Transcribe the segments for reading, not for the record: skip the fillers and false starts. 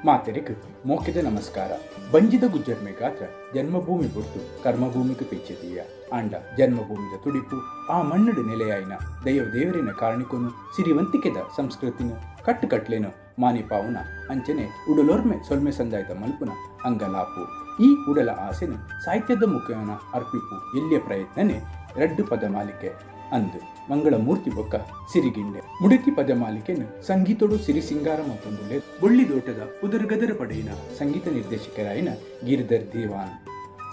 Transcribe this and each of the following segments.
ಮಾತೆರೆಗ್ ಮೋಕೆದ ನಮಸ್ಕಾರ. ಬಂಜಿದ ಗುಜ್ಜರ್ಮೆ ಗಾತ್ರ ಜನ್ಮಭೂಮಿ ಬುಡ್ದು ಕರ್ಮಭೂಮಿಗ್ ಪೆಚ್ಚೆದೀಯ. ಆಂಡ ಜನ್ಮಭೂಮಿದ ತುಡಿಪು, ಆ ಮಣ್ಣುಡ್ ನೆಲೆಯಾಯಿನ ದೈವ ದೇವರೆನ ಕಾರಣಿಕೊನು, ಸಿರಿವಂತಿಕೆದ ಸಂಸ್ಕೃತಿನ್, ಕಟ್ಟ್ ಕಟ್ಲೆನ್ ಮಾನಿಪಾವುನ ಅಂಚನೆ ಉಡಲೊರ್ಮೆ ಸೊಲ್ಮೆ ಸಂದಾಯ್ತ ಮಲ್ಪುನ ಅಂಗಲಾಪು. ಈ ಉಡಲ ಆಸೆನ್ ಸಾಹಿತ್ಯದ ಮುಖೇನ ಅರ್ಪಿಪು ಎಲ್ಯ ಪ್ರಯತ್ನನೆ ರಡ್ಡ್ ಪದ ಮಾಲಿಕೆ. ಅಂದ್ ಮಂಗಳ ಮೂರ್ತಿ ಬೊಕ್ಕ ಸಿರಿಗಿಂಡೆ ಮುಡಿತಿ ಪದ ಮಾಲಿಕೆನ್ ಸಂಗೀತೊಡು ಸಿರಿ ಸಿಂಗಾರ ಮಲ್ತೊಂದುಲ್ಲೆರ್ ಬೊಳ್ಳಿದೋಟದ ಪುದರ್ ಗದರ್ ಪಡೆಯಿನ ಸಂಗೀತ ನಿರ್ದೇಶಕೆರಾಯಿನ ಗಿರಿಧರ್ ದಿವಾನ್.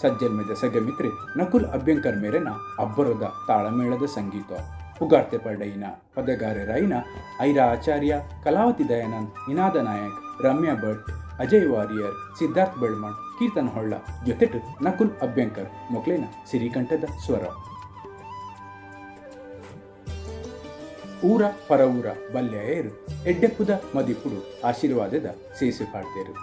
ಸಜ್ಜಲ್ಮೆದ ಸಗಮಿತ್ರೆ ನಕುಲ್ ಅಭ್ಯಂಕರ್ ಮೇರೆನ ಅಬ್ಬರೊದ ತಾಳಮೇಳದ ಸಂಗೀತೊ. ಪುಗಾರ್ತೆ ಪಡೆಯಿನ ಪದಗಾರೆರಾಯಿನ ಐರಾ ಆಚಾರ್ಯ, ಕಲಾವತಿ ದಯಾನಂದ್, ನಿನಾದ ನಾಯಕ್, ರಮ್ಯಾ ಭಟ್, ಅಜಯ್ ವಾರಿಯರ್, ಸಿದ್ಧಾರ್ಥ್ ಬೆಳ್ಮಣ್, ಕೀರ್ತನ್ ಹೊಳ್ಳ ಜೊತೆಟ್ ನಕುಲ್ ಅಭ್ಯಂಕರ್ ಮೊಕ್ಲೆನ ಸಿರಿಕಂಠದ ಸ್ವರ. ಊರ ಪರವೂರ ಬಲ್ಯಾಯೆರ್ ಎಡ್ಡೆಪ್ಪುದ ಮದಿಪುಡು ಆಶೀರ್ವಾದದ ಸೇಸೆ ಪಾಡ್ದೆರ್.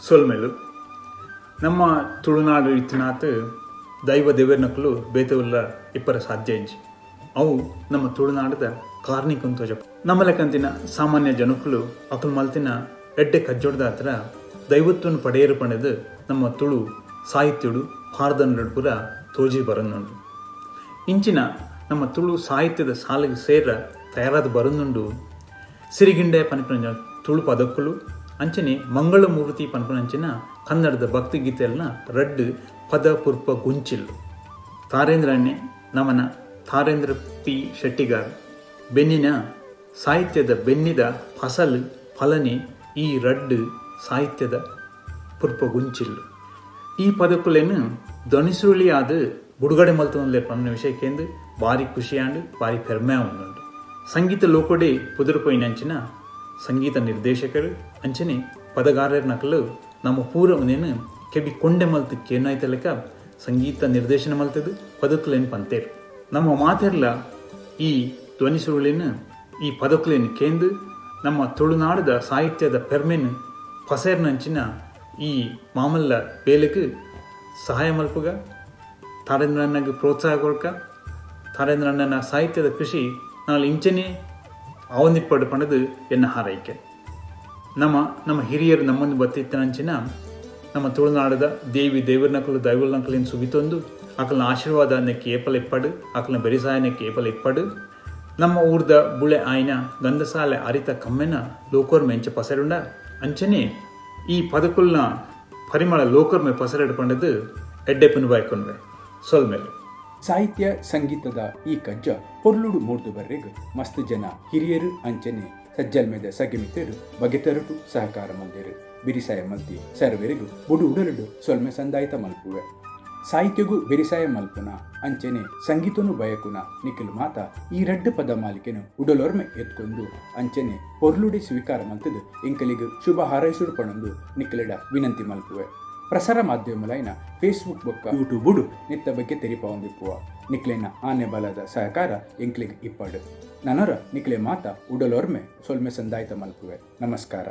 ಸೊಲ್ಮೆಲು ನಮ್ಮ ತುಳುನಾಡು ಇತ್ತಿನಾತ್ ದೈವ ದೇವೆರ್ನಕುಲು ಬೇತೆ ಉಲ್ಲ ಇಪ್ಪರ ಸಾಧ್ಯ ಇಜ್ಜಿ. ಅವು ನಮ್ಮ ತುಳುನಾಡದ ಕಾರ್ನಿಕನ್ ತೋಜಪ. ನಮ್ಮ ಲೆಕ್ಕಂತಿನ ಸಾಮಾನ್ಯ ಜನಕುಲು ಅಕುಲು ಮಲ್ತಿನ ಎಡ್ಡೆ ಕಜ್ಜೊಡ್ದಾತ್ರ ದೈವತ್ವನ್ ಪಡೆಯರು ಪಂಡುದು ನಮ್ಮ ತುಳು ಸಾಹಿತ್ಯಡು ಪಾರ್ದನಲೆಡ್ ಪೂರ ತೋಜಿ ಬರೊಂದುಂಡು. ಇಂಚಿನ ನಮ್ಮ ತುಳು ಸಾಹಿತ್ಯದ ಸಾಲೆಗ್ ಸೇರ ತಯಾರಾದ್ ಬರೊಂದುಂಡು ಸಿರಿಗಿಂಡೆ ಪನ್ಪಿನ ತುಳು ಪದಕ್ಕುಲು ಅಂಚನೆ ಮಂಗಳ ಮೂರ್ತಿ ಪನ್ಪಿನಂಚಿನ ಕನ್ನಡದ ಭಕ್ತಿಗೀತೆಲ್ನ ರಡ್ಡ್ ಪದ ಪುರ್ಪ ಗೊಂಚಿಲ್ಲು. ತಾರೇಂದ್ರಣ್ಣೆ ನಮನ ತಾರೇಂದ್ರ ಪಿ ಶೆಟ್ಟಿಗಾರ್ ಬೆನ್ನಿನ ಸಾಹಿತ್ಯದ ಬೆನ್ನಿದ ಫಸಲ್ ಫಲನೆ ಈ ರಡ್ಡ್ ಸಾಹಿತ್ಯದ ಪುರ್ಪ ಗೊಂಚಿಲ್ಲು. ಈ ಪದಕುಲೆನ್ ದೊನಿಸುರುಳಿ ಆದ್ ಬುಡುಗಡೆ ಮಲ್ತೊಂದುಲ್ಲೆರ್ ಪನ್ಪಿನ ವಿಷಯ ಕೇಂದ್ ಬಾರಿ ಖುಷಿ ಆಂಡ್, ಬಾರಿ ಪೆರ್ಮೆ ಆವೊಂದುಂಡು. ಸಂಗೀತ ಲೋಕೊಡೇ ಪುದರ್ ಪೋಯಿನಂಚಿನ ಸಂಗೀತ ನಿರ್ದೇಶಕೆರ್ ಅಂಚನೆ ಪದಗಾರೆರ್ನಕುಲು ನಮ ಪೂರ ಉಂದೆನ್ ಕೆಬಿ ಕೊಂಡೆ ಮಲ್ತ್ ಕೇನಾಯ್ತಲೆಕ ಸಂಗೀತ ನಿರ್ದೇಶನ ಮಲ್ತ್ದ್ ಪದಕುಲೆನ್ ಪಂತೆರ್. ನಮ ಮಾತೆರ್ಲ ಈ ಧ್ವನಿ ಸುರುಳಿನ್ ಈ ಪದಕುಲೆನ್ ಕೇಂದ್ ನಮ್ಮ ತುಳುನಾಡುದ ಸಾಹಿತ್ಯದ ಪೆರ್ಮೆನ್ ಪಸೆರ್ನಂಚಿನ ಈ ಮಾಮಲ್ಲ ಬೇಲೆಗ್ ಸಹಾಯ ಮಲ್ಪುಗ. ತಾರೇಂದ್ರಣ್ಣಗ್ ಪ್ರೋತ್ಸಾಹ ಕೊರ್ಕ. ತಾರೇಂದ್ರಣ್ಣನ ಸಾಹಿತ್ಯದ ಕೃಷಿ ನಾಲ್ ಇಂಚನೆ ಆವೊಂದಿಪ್ಪಡ್ ಪಂಡುದು ಎನ್ನ ಹಾರೈಕೆ. ನಮ ನಮ್ಮ ಹಿರಿಯೆರ್ ನಮ್ಮೊಂದು ಬತ್ತಿತ್ತಿನಂಚಿನ ನಮ್ಮ ತುಳುನಾಡುದ ದೇವಿ ದೇವೆರ್ನಕುಲು ದೈವೊಲ್ನಕುಲೆನ್ ಸುಗಿತೊಂದು ಅಕಲ್ನ ಆಶೀರ್ವಾದ ನೆಕ್ಕ್ ಏಪಲ ಇಪ್ಪಡ್ ಅಕಲ್ನ ಬೆರಿಸಾಯ ನೆಕ್ಕ್ ಏಪಲ ಇಪ್ಪಡ್. ನಮ್ಮ ಊರ್ದ ಬುಳೆ ಆಯಿನ ಗಂಧಸಾಲೆ ಅರಿತ ಕಮ್ಮೆನ ಲೋಕೊರ್ಮೆ ಎಂಚ ಪಸೆರುಂಡ ಅಂಚನೆ ಈ ಪದಕುಲ್ನ ಪರಿಮಳ ಲೋಕೊರ್ಮೆ ಪಸೆರಡ್ ಪಂಡುದು ಎಡ್ಡೆಪ್ಪುನು ಬಯಕೊನುವೆ. ಸೊಲ್ಮೆಲು. ಸಾಹಿತ್ಯ ಸಂಗೀತದ ಈ ಕಜ್ಜ ಪೊರ್ಲುಡು ಮೂಡ್ದು ಬರ್ರೆಗ್ ಮಸ್ತ್ ಜನ ಹಿರಿಯೆರ್ ಅಂಚನೆ ಸಜ್ಜಲ್ಮೆದ ಸಗೆಮಿತೆರ್ ಬಗೆತರಟು ಸಹಕಾರ ಮಲ್ದೆರ್. ಬಿರಿಸಾಯ ಮಲ್ತಿ ಸರ್ವೆರೆಗ್ ಬುಡು ಉಡಲುಡು ಸೊಲ್ಮೆ ಸಂದಾಯ್ತ ಮಲ್ಪುವೆ. ಸಾಹಿತ್ಯೊಗು ಬೆರಿಸಾಯ ಮಲ್ಪುನ ಅಂಚನೆ ಸಂಗೀತೊನು ಬಯಕುನ ನಿಕುಲು ಮಾತ ಈ ರಡ್ಡ್ ಪದ ಮಾಲಿಕೆನ್ ಉಡಲೊರ್ಮೆ ಎತ್ಕೊಂದು ಅಂಚನೆ ಪೊರ್ಲುಡೆ ಸ್ವೀಕಾರ ಮಲ್ತ್ದ್ ಎಂಕಲೆಗ್ ಶುಭ ಹಾರೈಸೊಡು ಪಣೊಂದು ನಿಕಲೆಡ ವಿನಂತಿ ಮಲ್ಪುವೆ. ಪ್ರಸಾರ ಮಾಧ್ಯಮಲಾಯಿನ ಫೇಸ್ಬುಕ್ ಬೊಕ್ಕ ಯೂಟ್ಯೂಬುಡು ನೆತ್ತ ಬಗ್ಗೆ ತೆರಿಪಾವೊಂದಿಪ್ಪುವ. ನಿಕ್ಲೆನ ಆನೆ ಬಲದ ಸಹಕಾರ ಎಂಕ್ಲೆಗ್ ಇಪ್ಪಡ್. ನನೊರ ನಿಕ್ಲೆ ಮಾತ ಉಡಲೊರ್ಮೆ ಸೊಲ್ಮೆ ಸಂದಾಯ್ತ ಮಲ್ಪುವೆ. ನಮಸ್ಕಾರ.